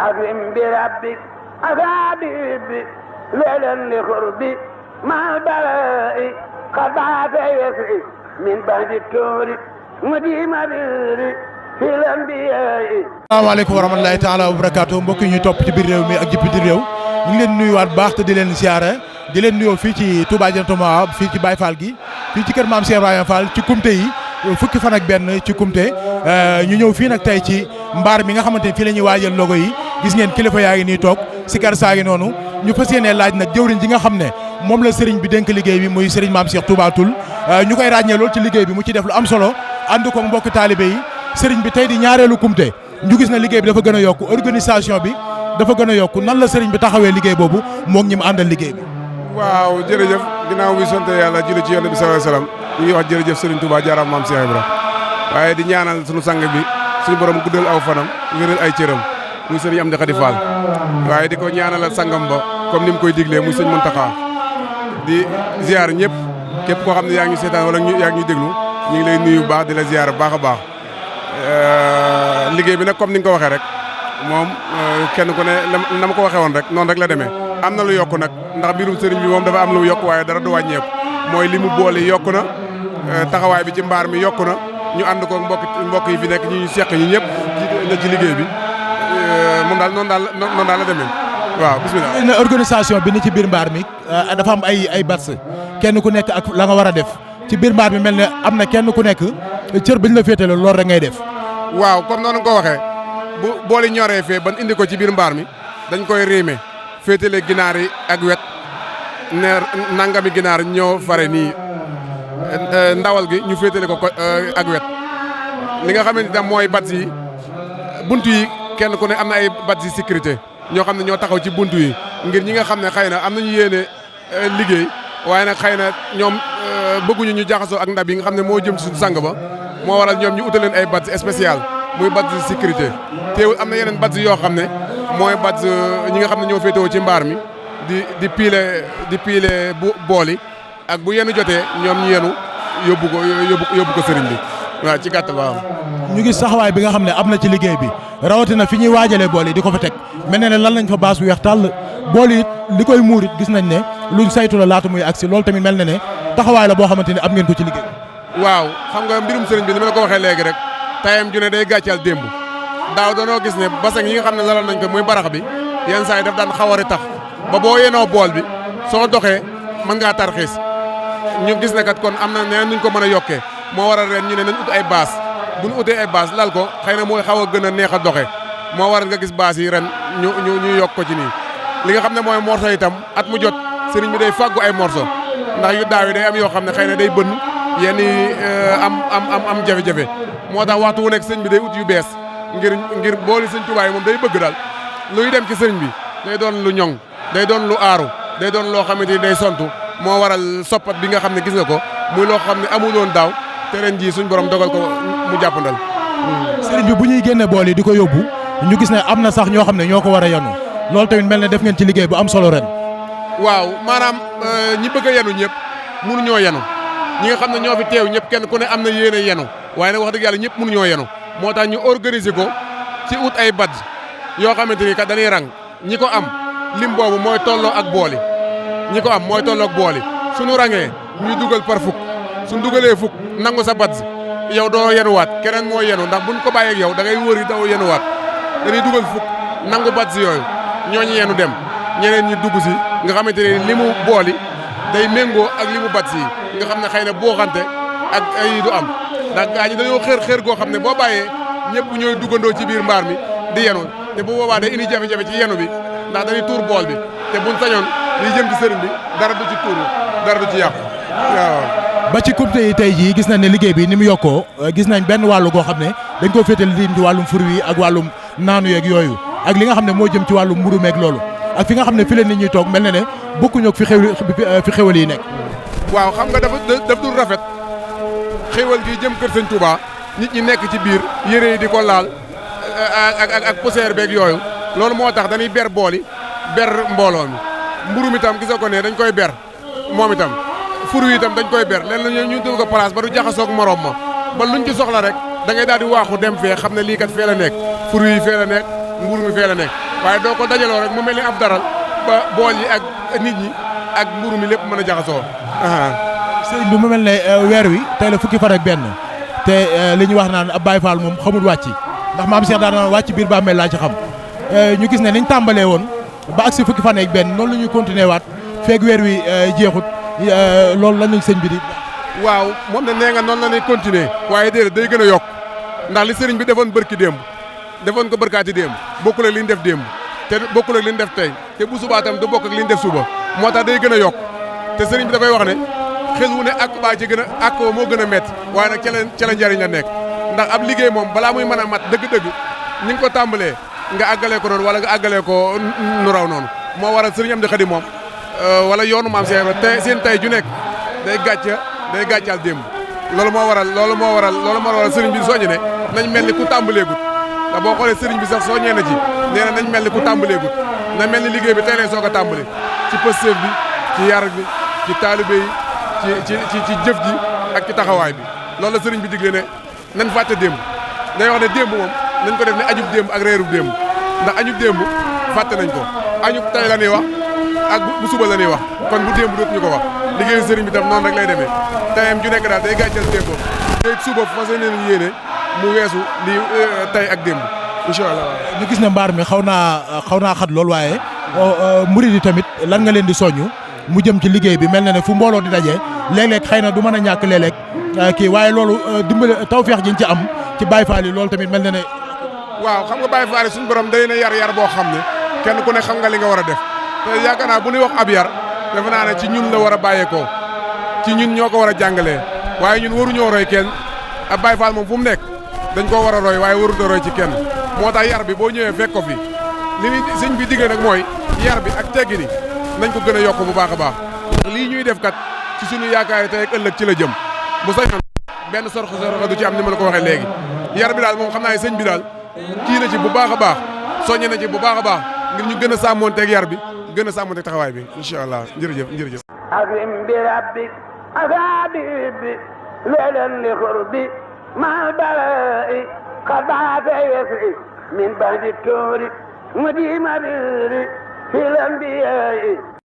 أكرم بربك أصابي ليلا لقربي مع البلاء قد عاد يسري من بعد الكور مديم بيري في الأنبياء. asalaamaaleykum wa rahmatulahi taala wa barakaatu mbokk yi ñuy topp ci biir réew mi ak ci biti réew ñu ngi leen nuyuwaat baax te di leen siyaare di leen nuyoo fii ci Touba Jannatul Mahwa fii ci Baye Fall gi fii ci kër maam Cheikh Ibrahima Fall ci kumte yi fukki fan ak benn ci kumte ñu ñëw fii nag tey ci mbaar mi nga xamante ni fii la ñuy waajal logo yi gis ngeen kilifa yaa ngi nii toog sikar saa ngi noonu ñu fas yéenee laaj nag jëwriñ ji nga xam ne moom la sëriñ bi dénk liggéey bi muy sëriñ maam Cheikh Touba Toul ñu koy ràññee loolu ci liggéey bi mu ci def lu am solo ànd ko mbokk taalibe yi sëriñ bi tey di ñaareelu kumte ñu gis na liggéey bi dafa gën a yokku organisation bi dafa gën a yokku nan la sëriñ bi taxawee liggéey boobu moog ñi mu àndal liggéey bi. waaw jërëjëf ginnaaw bi sant yàlla julli ci yonent bi sallallahu alayhi wasallam ñu ngi wax jërëjëf Serigne Touba jaaraam maam Cheikh Ibra waaye di ñaanal sunu sang bi suñu borom guddal aw fanam wéral ay cëram muy Serigne Amdi Khady Fall waaye di ko ñaanalal sangam ba comme ni mu koy diglee muy Serigne Mountakha di ziar ñëpp képp koo xam ne yaa ngi seetaan wala yaa ngi déglu ñu ngi lay nuyu baax di la ziar baax a baax liggéey bi nag comme ni nga ko waxee rek moom kenn ku ne na ma ko waxee woon rek noonu rek la demee am na lu yokk nag ndax mbirum sëriñ bi moom dafa am lu yokk waaye dara du wàññeeku mooy li mu boole yokk na taxawaay bi ci mbaar mi yokk na ñu ànd ko mbokk yi fi nekk ñu seq ñi ñëpp na ci liggéey bi moom daal noonu daal la demee waaw bismillah. na organisation bi ni ci biir mbaar mi dafa am ay bats kenn ku nekk ak la nga war a def ci biir mbaar mi mel ne am na kenn ku nekk cër bi ñu la féetale loolu rek ngay def. waaw comme noonu nga ko waxee bu booli ñoree fee ban indi ko ci biir mbaar mi dañ koy riime féetale ginaar yi ak wet ne nangami ginaar ñoo fare nii ndawal gi ñu féetale ko ak wet li nga xamante ne mooy bats yi buntu yi kenn ku ne am na ay bats yi sécurité ñoo xam ne ñoo taxaw ci buntu yi ngir ñi nga xam ne xëy na am nañu yéene liggéey waaye nag xëy na ñoom bëgguñu ñu jaxasoo ak ndab yi nga xam ne moo jëm ci suñu sang ba moo waral ñoom ñu utal leen ay bats spécial muy bats de sécurité teewul am na yeneen bats yoo xam ne mooy bats ñi nga xam ne ñoo féetewoo ci mbaar mi di piile bool yi ak bu yenu jotee ñoom ñu yenu yóbbu ko sëriñ bi waaw ci gàttal waaw. ñu gis saxawaay bi nga xam ne am na ci liggéey bi rawatina fi ñuy waajalee bool yi di ko fa teg mel na ne lan lañ fa baas bu weex tàll bool yi li koy muur it gis nañ ne luñ saytu la laata muy agsi loolu tamit mel na ne taxawaay la boo xamante ni am ngeen ko ci liggéey. waaw xam nga mbirum sëriñ bi ni ma la ko waxee léegi rek tayam ju ne day gàccal démb daaw danoo gis ne basang yi nga xam ne lalal nañ ko muy barax bi yenn saa yi daf daan xawari tax ba boo yenoo bool bi soo doxee mën ngaa tarxiis ñu gis ne kat kon am na nee nuñ ko mën a yokkee moo waral ren ñu ne nañ ut ay baas bu ñu utee ay baas lal ko xëy na mooy xaw a gën a neex a doxe moo waral nga gis baas yi ren ñu yokk ko ci nii li nga xam ne mooy morso itam at mu jot sëriñ bi day fàggu ay morso ndax yu daaw yi day am yoo xam ne xëy na day bënn yenn am jafe-jafe moo tax waxtu wu nekk sëñ bi day ut yu bees ngir booli sëñ Tuubaa yi moom day bëgg daal luy dem ci sëñ bi day doon lu ñoŋ day doon lu aaru day doon loo xamante ni day sontu moo waral soppat bi nga xam ne gis nga ko muy loo xam ne amul woon daaw te ren jii suñ borom dogal ko mu jàppandal. sëriñ bi bu ñuy génne bool yi di ko yóbbu ñu gis ne am na sax ñoo xam ne ñoo ko war a yanu loolu tamit mel ne def ngeen ci liggéey bu am solo ren. waaw maanaam ñi bëgg a yanu ñëpp mënuñoo yanu ñi nga xam ne ñoo fi teew ñëpp kenn ku ne am na yéene yenu waaye nag wax dëgg yàlla ñëpp mënuñoo yenu moo tax ñu organiser ko ci ut ay badge yoo xamante ni kat dañuy rang ñi ko am lim boobu mooy tolloo ak booli ñi ko am mooy tolloo ak booli suñu rangee ñuy dugal par fukk suñ dugalee fukk nangu sa badge yow doo yenuwaat keneen mooy yenu ndax buñ ko bàyyeeg yow da ngay wër yi daw yenuwaat dañuy dugal fukk nangu badge yooyu ñooñu yenu dem ñeneen ñi dugg si nga xamante ni limu booli day méngoo ak limu badge yi nga xam ne xëy na boo xante ak ay du am ndax gaa ñi dañoo xër goo xam ne boo bàyyee ñëpp ñooy duggandoo ci biir mbaar mi di yenu te bu boobaa day indi jafe-jafe ci yenu bi ndax dañuy tuur bool bi te buñ sañoon li jëm ci sëriñ bi dara du ci tuuru dara du ci yàqu waaw. ba ci kumte yi tey jii gis nañ ne liggéey bi ni mu yokkoo gis nañ benn wàllu goo xam ne dañ koo féetal li ci wàllum fur wi ak wàllum naanu yeeg yooyu ak li nga xam ne moo jëm ci wàllum mburu meeg loolu ak fi nga xam ne fi leen nit ñuy toog mel na ne bokkuñu ak fi xewal yi nekk. waaw xam nga daf dul rafet xewal gi jëm kër sëñ Touba nit ñi nekk ci biir yére yi di ko laal ak poussière beeg yooyu loolu moo tax dañuy ber bool yi ber mbooloo mi mburu mi tam gisa ko ne dañ koy ber moom itam fur wi itam dañ koy ber leen la ñu dul ko place ba du jaxasoog morom ma ba luñ ci soxla rek da ngay daal di waaxu dem fee xam ne lii kat fee la nekk fur wi fee la nekk mburu mi fee la nekk waaye doo ko dajaloo rek mu mel ni ab daral ba bool yi ak nit ñi ak mburu mi lépp mën a jaxasoo. sëriñ bi mu mel ne weer wi tey la fukki fan ak benn te li ñu wax naan ab Baye Fall moom xamul wàcc ndax maam Cheikh daan na wàcc biir bàmmeel laa ci xam ñu gis ne niñ tàmbalee woon ba agsi fukki fan ak benn noonu la ñuy continuer waat feeg weer wi jeexut loolu lan lañ sëñ bi di. waaw moom ne nee nga noonu la ñuy continuer waaye déedéet day gën a yokk ndax li sëriñ bi defoon bërki démb defoon ko bërkaati démb bokkul ak li ñu def démb te bokkul ak li ñu def tey te bu subaa tam du bokk ak li ñu def suba moo tax day gën a yokk te sëriñ bi dafay wax ne xel wu ne ak baa ci gën a ak moo gën a métti waaye nag ca la njariñ la nekk ndax ab liggéey moom balaa muy mën a mat dëgg-dëgg ñi nga ko tàmbalee nga àggalee ko noonu wala nga àggalee ko nu raw noonu moo waral sëriñ Amdi Xadi moom wala yoonu maam Cheikh Ibra te seen tay ju nekk day gàccal démb loolu moo waral sëriñ bi soññi ne nañ mel ni ku tàmbaleegut ndax boo xoolee sëriñ bi sax soññee na ci nee na nañ mel ni ku tàmbaleegut na mel ni liggéey bi tey lay soog a tàmbale ci pësteef bi ci yar bi ci taalibe yi ci jëf ji ak ci taxawaay bi loolu la sëriñ bi digle ne nañ fàtte démb day wax ne démb moom nañ ko def ne ajub démb ak reerub démb ndax ajub démb fàtte nañ ko añub tey la ñuy wax ak bu suba la ñuy wax kon bu démb dootuñu ko wax liggéeyu sëriñ bi tam noonu rek lay demee tayam ju nekk daal day gàccal démb tey suba fas yéene mu weesu lii tey ak démb incha allah. ñu gis ne mbaar mi xaw naa xat lool waaye murid yi tamit lan nga leen di soññu mu jëm ci liggéey bi mel na ne fu mbooloo di daje léeg-léeg xëy na du mën a ñàkk léeg-léeg kii waaye loolu dimbale tawfeex ji ñu ci am ci Baye Fall yi loolu tamit mel na ne. waaw xam nga Baye Fall yi suñu borom day na yar boo xam ne kenn ku ne xam nga li nga war a def te yaakaar naa bu ñuy wax ab yar defe naa ne ci ñun la war a bàyyeekoo ci ñun ñoo ko war a jàngalee waaye ñun waruñoo roy kenn ab Baye Fall moom fu mu nekk dañ koo war a roy waaye warut a roy ci kenn moo tax yar bi boo ñëwee fekk ko fi li muy sëñ bi diggee nag mooy yar bi ak teggi ni nañ ko gën a yokk bu baax a baax ndax lii ñuy def kat ci suñu yaakaar tey ak ëllëg ci la jëm bu sañoon benn sorxo du ci am ni ma la ko waxee léegi yar bi daal moom xam naa ne sëñ bi daal kii na ci bu baax a baax soññe na ci bu baax a baax ngir ñu gën a sàmmoonteeg yar bi gën a sàmmoonteeg taxawaay bi incha allah jërëjëf أكرم بربك أفابي ليلا لقربي مع البلاء قد بعث يسري من بعد التور مديم بيري في الأنبياء